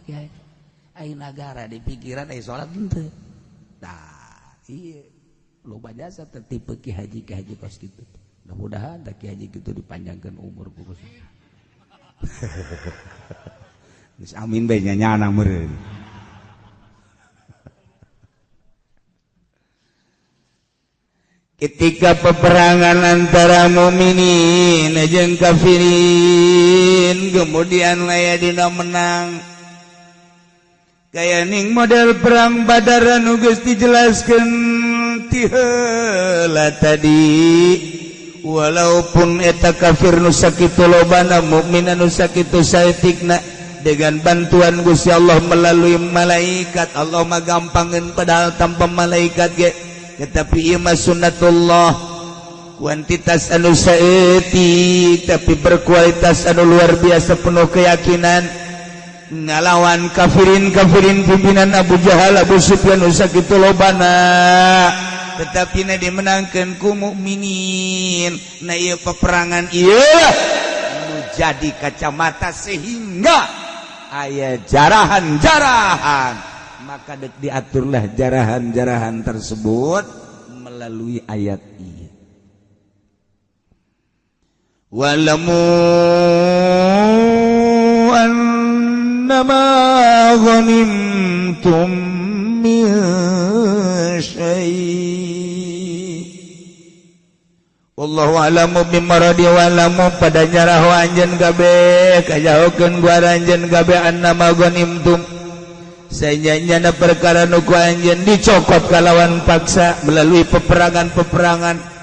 Ki Haji. Ai nagara di pikiran ai salat henteu. Tah, ieu loba jasa tertipe Ki Haji, Ki Haji kos kitu. Mudah-mudahan tah Ki Haji kitu dipanjangkeun umur ku Gusti. Geus amin bae nya nyana meureun. Ketika peperangan antara mukminin jeung kafirin kemudian aya dina menang kaya ning model perang Badar anu geus dijelaskeun ti heula tadi, walaupun eta kafir nu sakitu lobana, mukmin anu sakitu saeutikna, dengan bantuan Gusti Allah melalui malaikat, Allah mah gampangeun padahal tanpa malaikat ge, tetapi ieu mah sunnatullah, kuantitas anu saeutik tapi berkualitas anu luar biasa, penuh keyakinan ngalawan kafirin-kafirin pimpinan Abu Jahal, Abu Sufyan nu sakitu lobana, tetapi na dimenangkeun ku mukminin. Nah, ieu peperangan ieu nu jadi kacamata sehingga aya jarahan-jarahan, maka dek diaturlah jarahan-jarahan tersebut melalui ayat ini. Walamu annama ghanimtum min syai' wallahu a'lamu bimaradi walamu pada nyaraho anjeun kabeh kajahokeun gua anjeun kabeh annama ghanimtum sanyana perkara nu ku anjeun dicokot kalawan paksa melalui peperangan-peperangan.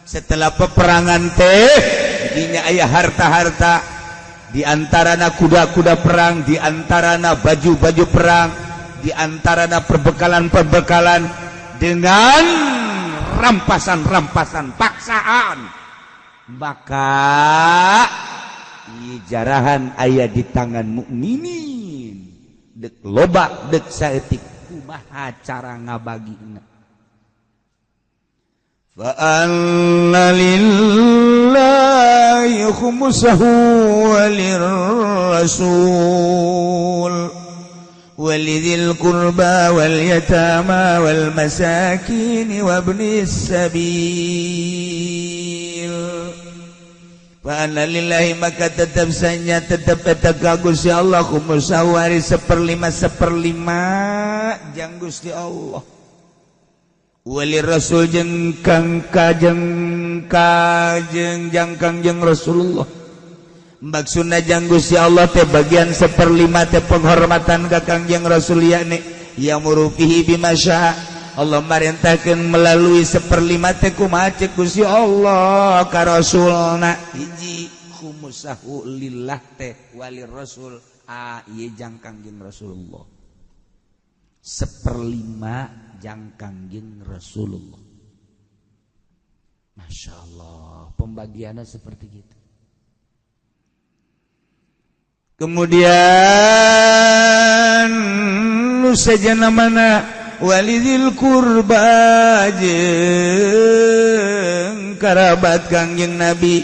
Setelah peperangan teh dinya aya harta-harta, di antarana kuda-kuda perang, di antarana baju-baju perang, di antarana perbekalan-perbekalan dengan rampasan-rampasan paksaan, maka jarahan aya di tangan mukminin dek loba dek saeutik, kumaha cara ngabagina. Fa anna lillahi khumsahu walirrasul walidhil qurba wal yatama wal masakin wabnis sabil. Fa anna lillahi maka tetap sanya tetap eta ka Gusti Allah khumsahu ari seperlima seperlima jang Gusti Allah, wali rasul jeung kang kajeng kajeng jang kangjeng Rasulullah. Maksudna jang Gusti Allah teh bagian seperlima teh penghormatan ka Kangjeng Rasul, yakni ya'muru fihi bima syaa, Allah marintahkeun melalui seperlima teh kumaha ceuk Gusti Allah ka Rasulna. Hiji khumusahu lillah teh wali rasul, a ieu jang Kangjeng Rasulullah, seperlima jang Kangjeng Rasulullah. Masya Allah, pembagiannya seperti gitu. Kemudian nu sajana mana walidil kurba jeung karabat Kangjeng Nabi,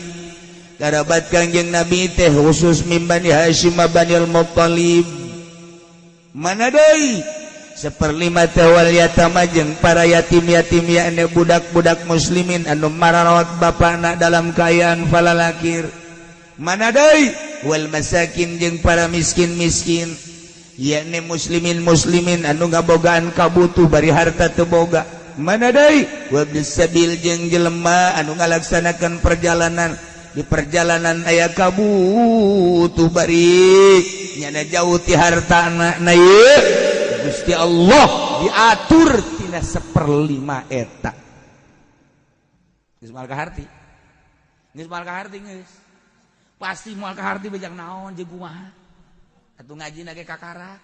karabat Kangjeng Nabi teh khusus mim Bani Hasyim Bani Al-Muttalib. Mana deui seperlima teh wal yatama jeung para yatim-yatim yakni budak-budak muslimin anu mararawat bapana dalam kaayaan falalakir. Mana deui wal masakin jeung para miskin-miskin yakni muslimin-muslimin anu ngabogaan kabutuh bari harta teu boga. Mana deui wabnis sabil jeung jelema anu ngalaksanakeun perjalanan, di perjalanan aya kabutuh bari nyana jauh ti hartana. Na ieu Gusti Allah diatur tina seperlima eta. Geus moal kaharti, geus moal kaharti, geus pasti moal kaharti bejang naon jeung kumaha atuh ngajina ge kakara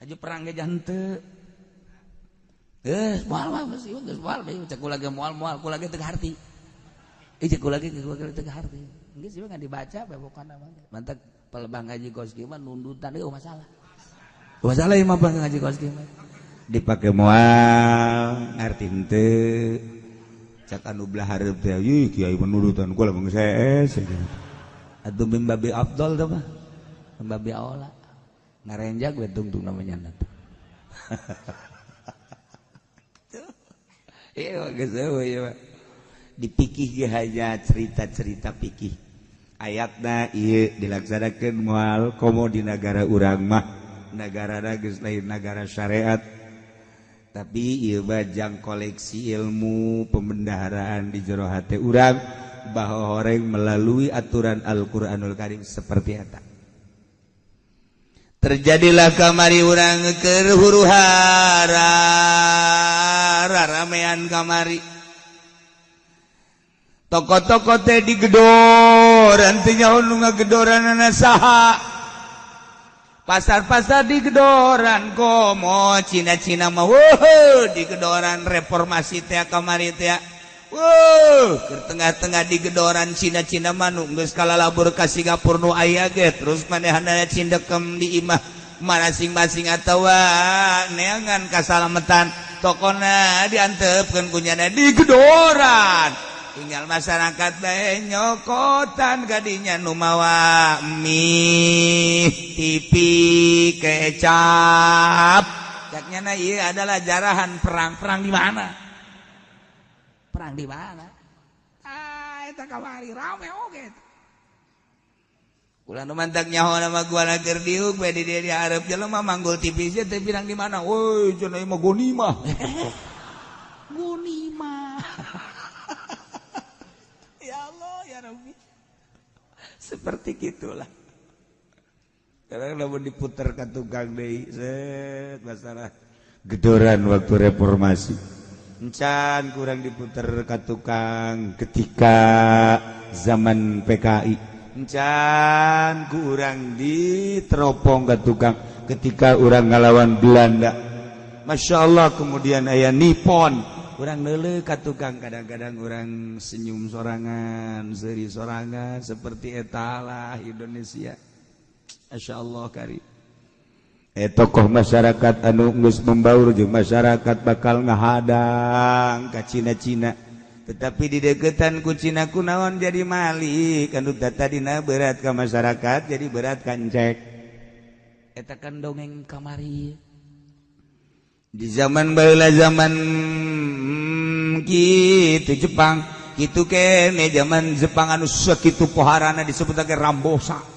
aju perang ge henteu. Geus moal mah geus geus moal bae cek kula ge moal moal kula ge teu kaharti. Cek kula ge teu kaharti. Geus ieu dibaca bae pokona mah. Mantak pelebah ngaji kos kieu mah nundutan eueuh masalah. Masalah ieu mah ngaji kos kieu mah. Dipake moal ngarti henteu. Cak anu belah hareup teh, ih kiai menudutan kula mah geus hees. Atuh mimbabi afdol teh mah. Mimbabi aula. Ngarenjag we tungtung namanya teh. Iya geus eueuh ieu mah. Dipikih ge hanya cerita-cerita pikih. Ayatna ieu dilaksanakeun moal komo di nagara urang mah. Nagara geus lain nagara syariat. Tapi ieu mah jang koleksi ilmu pembendaharaan di jero hate urang bahwa horeng melalui aturan Al-Qur'anul Karim seperti eta. Terjadilah kamari urang keur huru hara ramean kamari. Toko-toko teh digedoran teh nyaho nu ngagedoranana saha. Pasar-pasar digedoran komo Cina-Cina mah weuh digedoran reformasi teh kamari teh. Wuh, ke tengah-tengah digedoran Cina-Cina mah nu geus kalalabur ka Singapura nu aya ge terus manehanana cindekem di imah masing-masing atawa neangan kasalametan tokona diantepkeun kunyana digedoran tinggal masyarakat bae nyokotan kadinya nu mawa mie TV kecap caknya ieu adalah jarahan perang-perang di mana? Perang di mana? Ah, eta kamari rame oge. Ulah nu mantak nyaho nama gua keur diuk we di dieu dihareup jelema manggul TV sia teh pirang di mana? Woi, cenah ieu mah gonimah. Gonimah. Ya Allah, ya Rabbi. Seperti gitulah. Karena lamun diputer ka tukang deui, set masalah gedoran waktu reformasi. Encan kurang diputer ka tukang ketika zaman PKI. Encan kurang diteropong ka tukang ketika urang ngalawan Belanda. Masya Allah kemudian aya Nippon. Urang neuleuh ka tukang kadang-kadang urang senyum sorangan, seuri sorangan seperti etalah Indonesia. Masya Allah kari. Tokoh masyarakat anu geus membaur jeung masyarakat bakal ngahadang ka Cina-Cina. Tetapi di deketan ku Cina kunaon jadi malik anu tadina berat ka masyarakat jadi berat kancek. Eta kan dongeng kamari. Di zaman baheula zaman kitu Jepang, kitu kene zaman Jepang anu sakitu poharana disebutake Rambosa.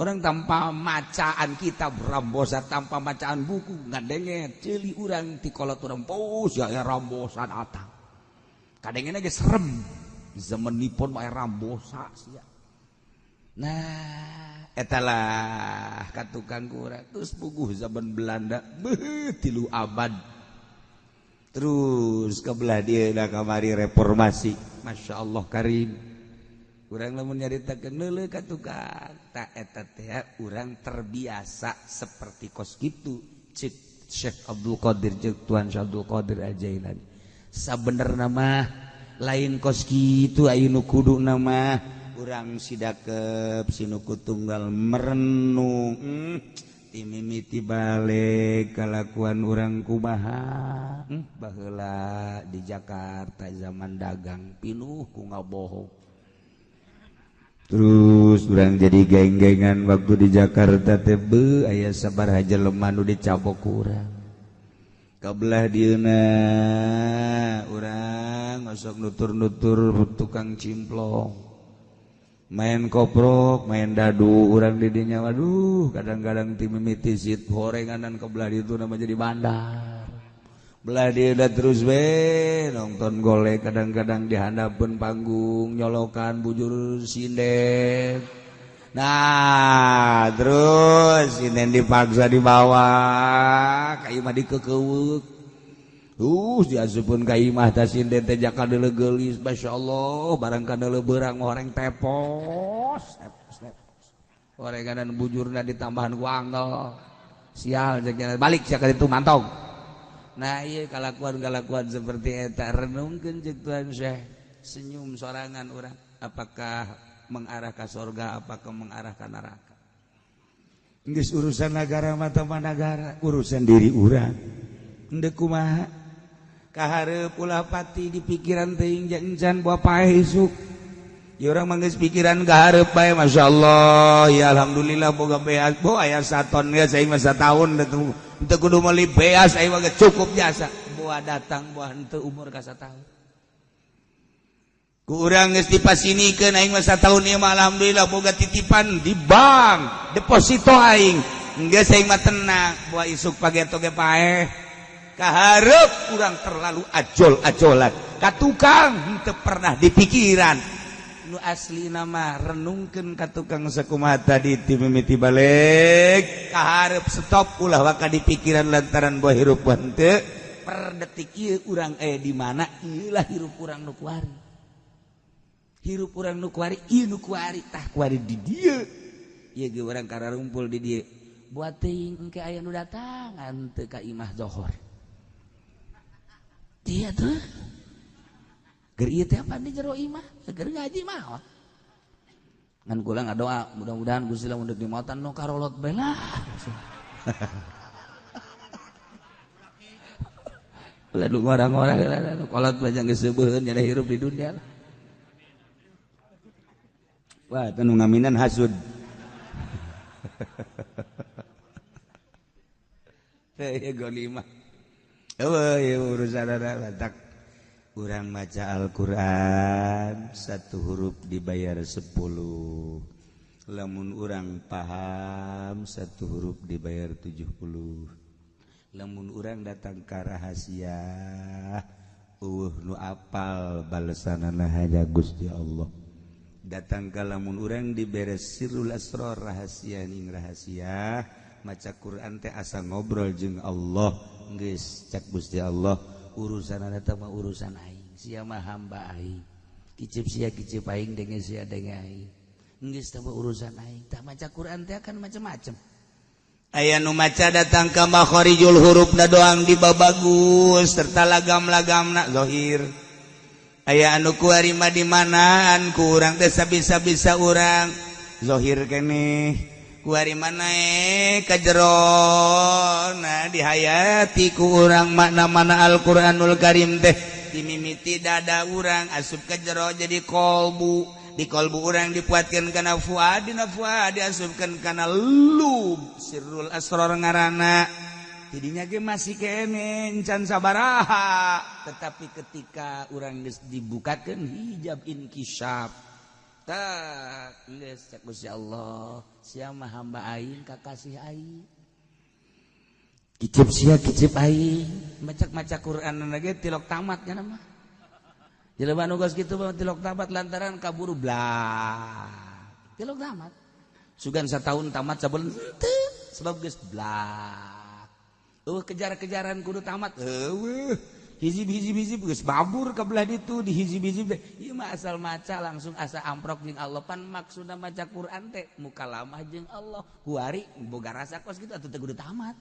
Orang tanpa macaan kitab Rambosa, tanpa macaan buku ngadenge ceuli urang ti kolot urang pos ya Rambosa datang. Kadengena ge serem. Zaman Nippon mah Rambosa sia. Nah, etalah ka tukang kurang terus puguh zaman Belanda beuh 3 abad. Terus ke belah dieu da kamari reformasi. Masya Allah karim. Urang lamun nyaritakeun leuleuh ka tukang ta eta teh urang terbiasa seperti kos kitu cek Syekh Abdul Qadir jeung Tuan Syekh Abdul Qadir Al-Jailani. Sabenerna mah lain kos kitu aya nu kuduna mah urang sidakep sinuku tunggal merenung timimiti balik kalakuan urang kumaha baheula di Jakarta zaman dagang pinuh ku ngabohong. Terus urang jadi geng-gengan waktu di Jakarta teh beuh aya sabaraha jelema nu dicabok urang. Kabelah dieuna urang osok nutur-nutur tukang cimplong. Main koprok, main dadu urang di dinya waduh kadang-kadang ti mimiti sit horenganan kebelah ditu nama jadi bandar. Belah dia udah terus we nonton golek kadang-kadang di handapeun panggung nyolokan bujur sinden. Nah terus sinden dipaksa dibawa ka imah dikekeuweuk. Diasupkeun ka imah tah sinden teh jaka deuleu geulis masyaallah barang ka deuleu beurang horeng tepos tepos tepos. Horenganan bujurna ditambahan ku angel. Sial jeung balik sia ka ditu mantog. Nah iya kalakuan-kalakuan seperti eta renungkeun jeung Tuhan Syekh senyum sorangan urang apakah mengarah ka sorga apakah mengarah ka neraka. Geus urusan nagara mah mah nagara urusan diri urang henteu kumaha kahareup ulah pati di pikiran teuing encan bawa paeh isuk. Ya urang mah geus pikiran ka hareup bae, masyaallah ya alhamdulillah boga beas. Bo aya saton geus aing mah sataun teu kudu meuli beas aing mah cukup jasa. Boa datang boa henteu umur ka sataun. Ku urang geus dipasinikeun aing mah sataun ieu mah alhamdulillah boga titipan di bank, deposito aing. Geus aing mah tenang, boa isuk pageto ge paeh. Kahareup urang terlalu ajol-ajolan. Ka tukang henteu pernah dipikiran. Nu asli nama renungkeun ka tukang sakumaha tadi ti mimiti balik kahareup stop ulah waka dipikiran lantaran boa hirup henteu per detik ieu urang di mana ieu lah hirup urang nu kuari hirup urang nu kuari ieu nu kuari tah kuari di dieu ieu ge urang kararumpul di dieu buat teuing engke aya nu datangan teu ka imah zohor dia tuh ger ieu teh apa di jero imah ger ngaji mah ngan kula ngadoa mudah-mudahan Gusti lamun deuk dimautan nu karolot bae lah lalu orang-orang nu kolot bae geus seubeun jadi hirup di dunia lah. Wah teu nu ngaminan hasud teh golima eueuh urusan batak. Urang maca Al-Quran satu huruf dibayar 10. Lamun urang paham satu huruf dibayar 70. Lamun urang datang ka rahasia eueuh nu apal balesanana hanya Gusti Allah. Datang ka lamun urang diberes sirrul asrar rahasia ning rahasia maca Quran teh asa ngobrol jeung Allah geus cak Gusti Allah urusan eta mah urusan aing sia mah hamba aing kicip sia kicip aing denge sia denge aing geus teh urusan aing tah maca Quran teh kan macam-macam aya nu maca datang ka makharijul hurufna doang dibabagus serta lagam-lagamna zahir aya anu kuari mah di manaan ku urang teh sabisa-bisa urang zahir keneh kuari mana ka jerona dihayati ku urang makna-mana Al-Qur'anul Karim teh dimimiti dada urang asup ka jero jadi kolbu di kolbu urang dipuatkeun kana fuad dina fuad diasupkeun kana lub sirrul asrar ngaranna tidinya ge masih keneh encan sabaraha tetapi ketika urang geus dibukakeun hijab inkisaf tak geus cak Gusti Allah sia mah hamba aing kakasih aing kicip sia kicip aing maca-maca Quran ge tilok tamat nya mah jelema nu geus kitu mah tilok tamat lantaran kaburu blah tilok tamat sugan sataun tamat sabulan teu sebab geus blah eueuh kejar-kejaran kudu tamat eueuh hizib-hizib-hizib geus babur ka belah ditu di hizib-hizib teh ieu mah asal maca langsung asa amprok jeung Allah pan maksudna maca Quran teh mukalamah jeung Allah kuari boga rasa kos kitu atuh teh kudu tamat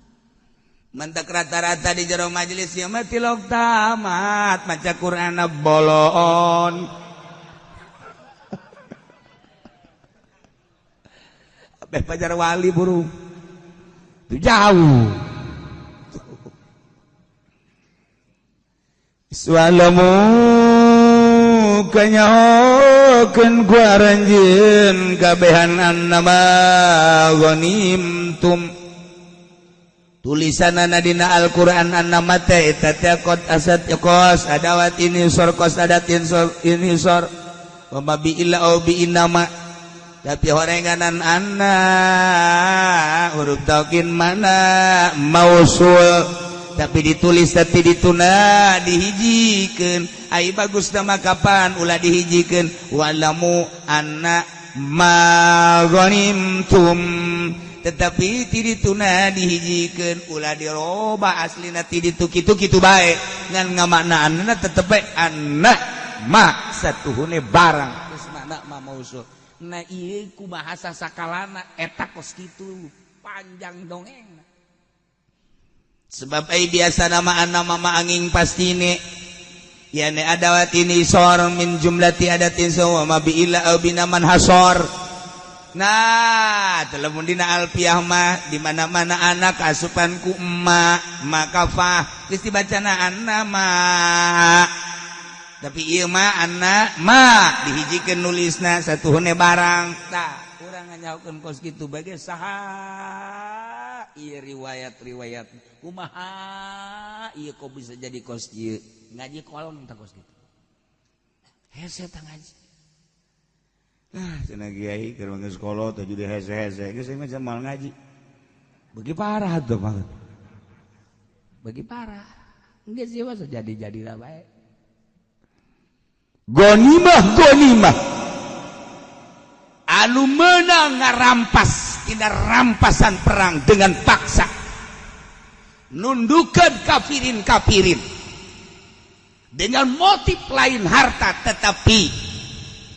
mentek rata-rata di jero majelis ieu mah tilok tamat maca Quranna boloon abeh pajar wali buru tu jauh Swalamu kanyahokeun ku aranjeun kabehan annama ghanimtum tulisanana dina Al-Qur'an annama teh eta teh qad asad qas adawat ini sor qas adatin sor ini sor wa ma bi illa au bi innama tapi horenganan anna huruf taukin mana mausul tapi ditulis tapi dituna dihijikeun ai bagus nama kapan ulah dihijikeun walamu anna ma ghanimtum tetapi ti dituna dihijikeun ulah diroba aslina ti ditu kitu kitu bae ngan ngamaknaanna tetep bae anna ma satuhune barang geus makna ma mausul nah ieu ku bahasa sakalana eta kos kitu panjang dongeng sebab ai biasa nama nama mama angin pastine yani adawat ini sor min jumlati adatin sawa ma bi illa au binaman hasor nah lamun dina alfiah mah di mana-mana anak asupan ku emak maka fa geus dibacana annama Tapi ieu mah anna ma dihijikeun nulisna satuhune barang. Tah, urang nganyahokeun kos kitu bage saha ieu riwayat-riwayat kumaha ieu kok bisa jadi kos kieu? Ngaji kolong tah kos kitu. Hese tah ngaji. Ah, cenah kiai keur geus kolot teh jadi hese-hese geus mah moal ngaji. Bagi parah tuh banget. Bagi parah. Geus ieu mah jadi-jadi lah bae. Gonimah gonimah anu menang ngarampas tina rampasan perang dengan paksa, nundukan kafirin kafirin dengan motif lain harta, tetapi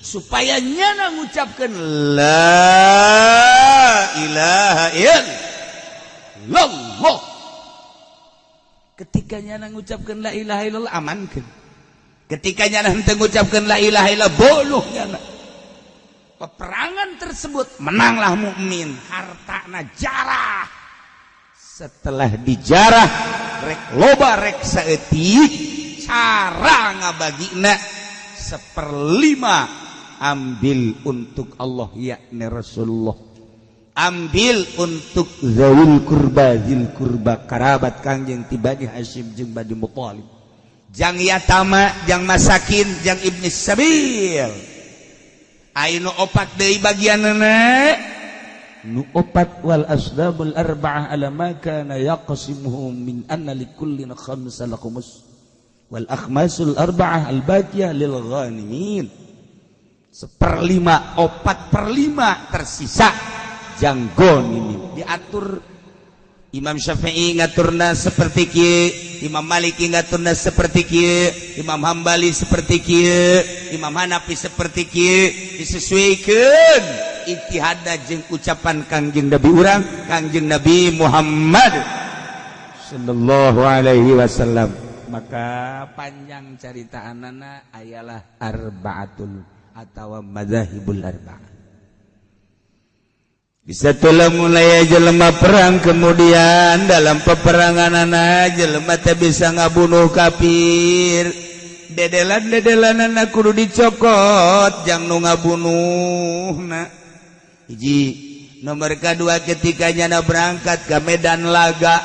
supaya nyana ngucapkan la ilaha illallah. Ketika nyana ngucapkan la ilaha illallah, amankan. Ketika nyana henteu ngucapkeun la ilaha illallah, boluh nyana. Peperangan tersebut menanglah mukmin, hartana jarah. Setelah dijarah, rek loba rek saeutik, cara ngabagina seperlima ambil untuk Allah yakni Rasulullah, ambil untuk zawil kurba, zil kurba karabat Kangjeng ti Bani Hashim jeung Bani Muthalib, jang yatama, jang masakin, jang ibni sabil. Ayo nu opat deui bagianna, nu opat wal asdabul arba'ah ala ma kana yaqsimuhu min anna likullin khamsal khumus wal akhmasul arba'ah al baqiyah lil ghanimin. Seperlima, opat perlima tersisa jang ghanimin. Diatur Imam Syafi'i ngaturna seperti kieu, Imam Maliki ngaturna seperti kieu, Imam Hambali seperti kieu, Imam Hanafi seperti kieu, disesuaikan ijtihadna jeung ucapan Kangjeng Nabi urang, Kangjeng Nabi Muhammad sallallahu alaihi wasallam. Maka panjang caritaanana ayalah arba'atul atau madzahibul arba'ah. Bisa tulah mulai jelema perang, kemudian dalam peperangan anak jelema teh bisa ngabunuh kafir. Dedelan dedelan anak kudu dicokot jang nu ngabunuh. Nah, hiji nomor kedua, ketika nyana berangkat ke medan laga,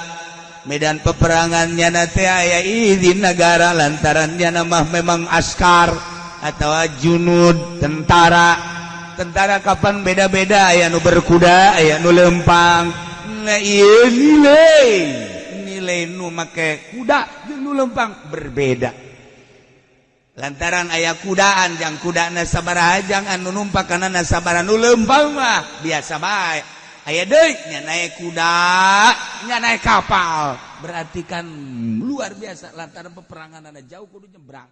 medan peperangan, nyana teh aya izin negara lantaran nyana mah memang askar atau junud tentara. Tentara kapan beda-beda, aya nu berkuda, aya nu lempang. Nah, ieu nilai nilai nu make kuda jeung nu lempang berbeda lantaran aya kudaan, jang kudana sabaraha, jang anu numpak kana sabaraha. Nu lempang mah biasa bae. Aya deui nya naik kuda, nya naik kapal, berarti kan luar biasa lantaran peperangan jauh, kudu nyebrang.